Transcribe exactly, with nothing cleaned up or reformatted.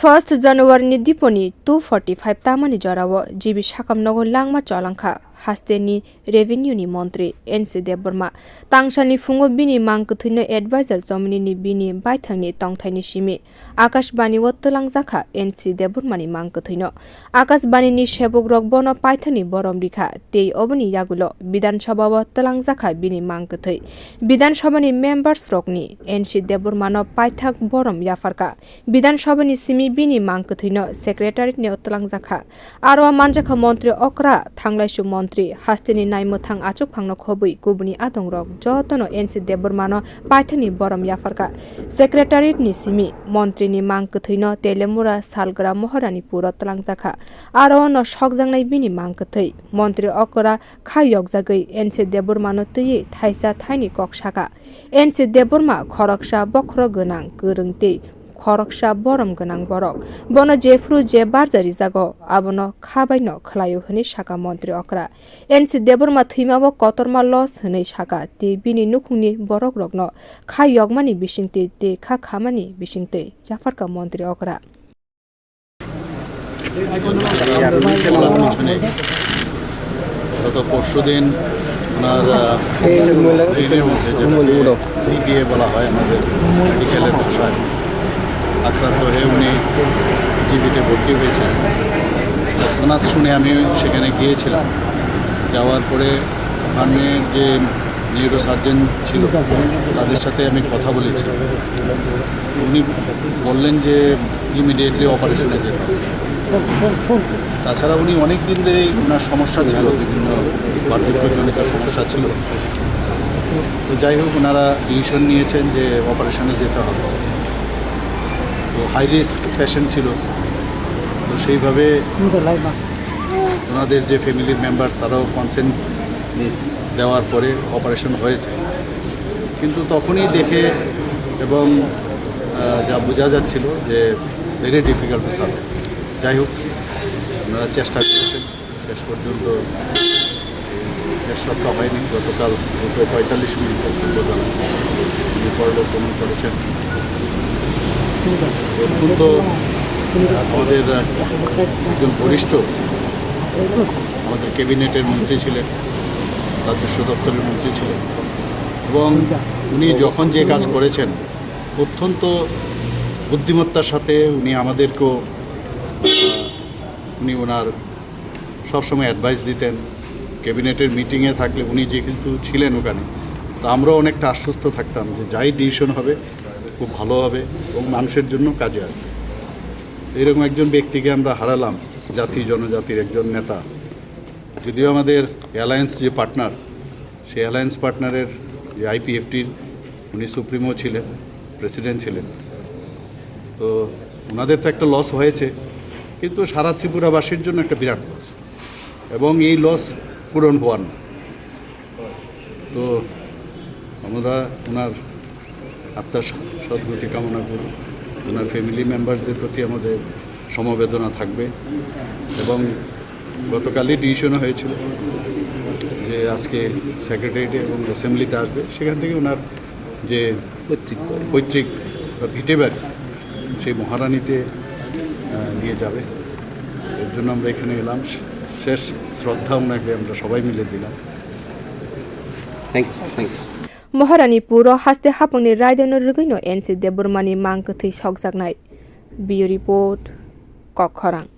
First January ni diponi two forty five tamani jorao G B sakam nogo langma cholangkha hasteni revenue ni montri N C Debbarma. Tangsalni phungo bini mang kwthwino advisor chomnini bini baithangni tongthaini simi Akashbani o twlangjakha N C Debbarmani mang kwthwino. Akashbani ni sebukrok bono paithakni borom rikha, tei oboni yagulo Bidhan Sabha o twlangjakha bini mang kwthwi. Bidhan Sabha ni members rokni N C Debbarmano paithak borom yapharkha. Bidhan Sabha ni simi bini mang kwthwino secretariat ni o twlangjakha. Aro manjakha montri okra, thanglaisu montri, hasteni naimwthang achukphangno khobwi kubuni adongrok jotono N C Debbarmano paithakni borom yapharkha. Secretariat ni simi montri ni mang kwthwino Telemura Salgra Moharani puro twlangjakha. Aro no sokjaknai bini mang kwthwi. Montri okra kha yokjagwi N C Debbarmano twiwi thaisa thaini kok sakha. N C Debbarma khoroksa bokhorok gwnang, kwrwng tei khoroksa borom gwnang borok. Bono jephru je barja rijago, abono kha baino khlaio hwnwi sakha montri okra. N C Debbarma thwimabo kotorma loss hwnwi sakha tei bini nukhungni borokrokno kha yokmani bisingtwi tei kha khamani bisingtwi yapharkha montri okra. গত পরশু দিন ওনার, আহ, ব্রেনের মধ্যে যেটাকে সিবিএ বলা হয় আমাদের মেডিকেলের ভাষায়, আক্রান্ত হয়ে উনি জিবিতে ভর্তি হয়েছেন। তৎক্ষণাৎ শুনে আমি সেখানে গিয়েছিলাম। যাওয়ার পরে ওখানে যে নিউরোসার্জন ছিল, তাদের সাথে আমি কথা বলেছি। উনি বললেন যে ইমিডিয়েটলি অপারেশনে যেতে হবে। তাছাড়া উনি অনেক দিন ধরেই ওনার সমস্যা ছিল, বিভিন্ন বার্ধক্যজনিত সমস্যা ছিল। তো যাই হোক, ওনারা ডিসিশন নিয়েছেন যে অপারেশনে যেতে হবে। তো হাই রিস্ক পেশেন্ট ছিল, তো সেইভাবে ওনাদের যে ফ্যামিলির মেম্বার্স, তারাও কনসেন্ট দেওয়ার পরে অপারেশন হয়েছে। কিন্তু তখনই দেখে এবং, আহ, যা বোঝা যাচ্ছিল যে ভেরি ডিফিকাল্ট টু সার্ভাইভ। যাই হোক, ওনারা চেষ্টা করেছেন, শেষ পর্যন্ত শেষ রক্ষা হয়নি। গতকাল দুটো পঁয়তাল্লিশ মিনিট পর্যন্ত তারা উনি পরলোক গমন করেছেন। অত্যন্ত আমাদের, আহ, একজন বরিষ্ঠ আমাদের ক্যাবিনেটের মন্ত্রী ছিলেন, রাজস্ব দপ্তরের মন্ত্রী ছিলেন, এবং উনি যখন যে কাজ করেছেন, অত্যন্ত বুদ্ধিমত্তার সাথে উনি আমাদেরকেও, আহ, উনি ওনার সবসময় অ্যাডভাইস দিতেন। ক্যাবিনেটের মিটিংয়ে থাকলে উনি যেহেতু ছিলেন ওখানে, তো আমরাও অনেকটা আশ্বস্ত থাকতাম যে যাই ডিসিশন হবে, খুব ভালো হবে এবং মানুষের জন্য কাজে আসবে। তো এরকম একজন ব্যক্তিকে আমরা হারালাম, জাতি জনজাতির একজন নেতা। যদিও আমাদের অ্যালায়েন্স যে পার্টনার, সেই অ্যালায়েন্স পার্টনারের যে আইপিএফটির উনি সুপ্রিমো ছিলেন, প্রেসিডেন্ট ছিলেন। তো ওনাদের তো একটা লস হয়েছে, কিন্তু সারা ত্রিপুরাবাসীর জন্য একটা বিরাট লস, এবং এই লস পূরণ হওয়ার না। তো আমরা ওনার আত্মার স-, সদ্গতি কামনা করি। ওনার ফ্যামিলি মেম্বারদের প্রতি আমাদের সমবেদনা থাকবে, এবং গতকালই ডিসিশন হয়েছিল যে আজকে সেক্রেটারিয়েটে এবং অ্যাসেম্বলিতে আসবে, সেখান থেকে ওনার যে পৈতৃক বাড়ি। পৈতৃক বা ভিটে বাড়ি, সেই মহারানীতে, আহ, নিয়ে যাবে। এর জন্য আমরা এখানে এলাম, শে-, শেষ শ্রদ্ধা ওনাকে আমরা সবাই মিলে দিলাম। Thank you, sir. Thank you. Moharani puro haste hapangni raidano rwgwino N C Debbarmani mang kwthwi sokjaknai. Bureau Report, Kokkhorang.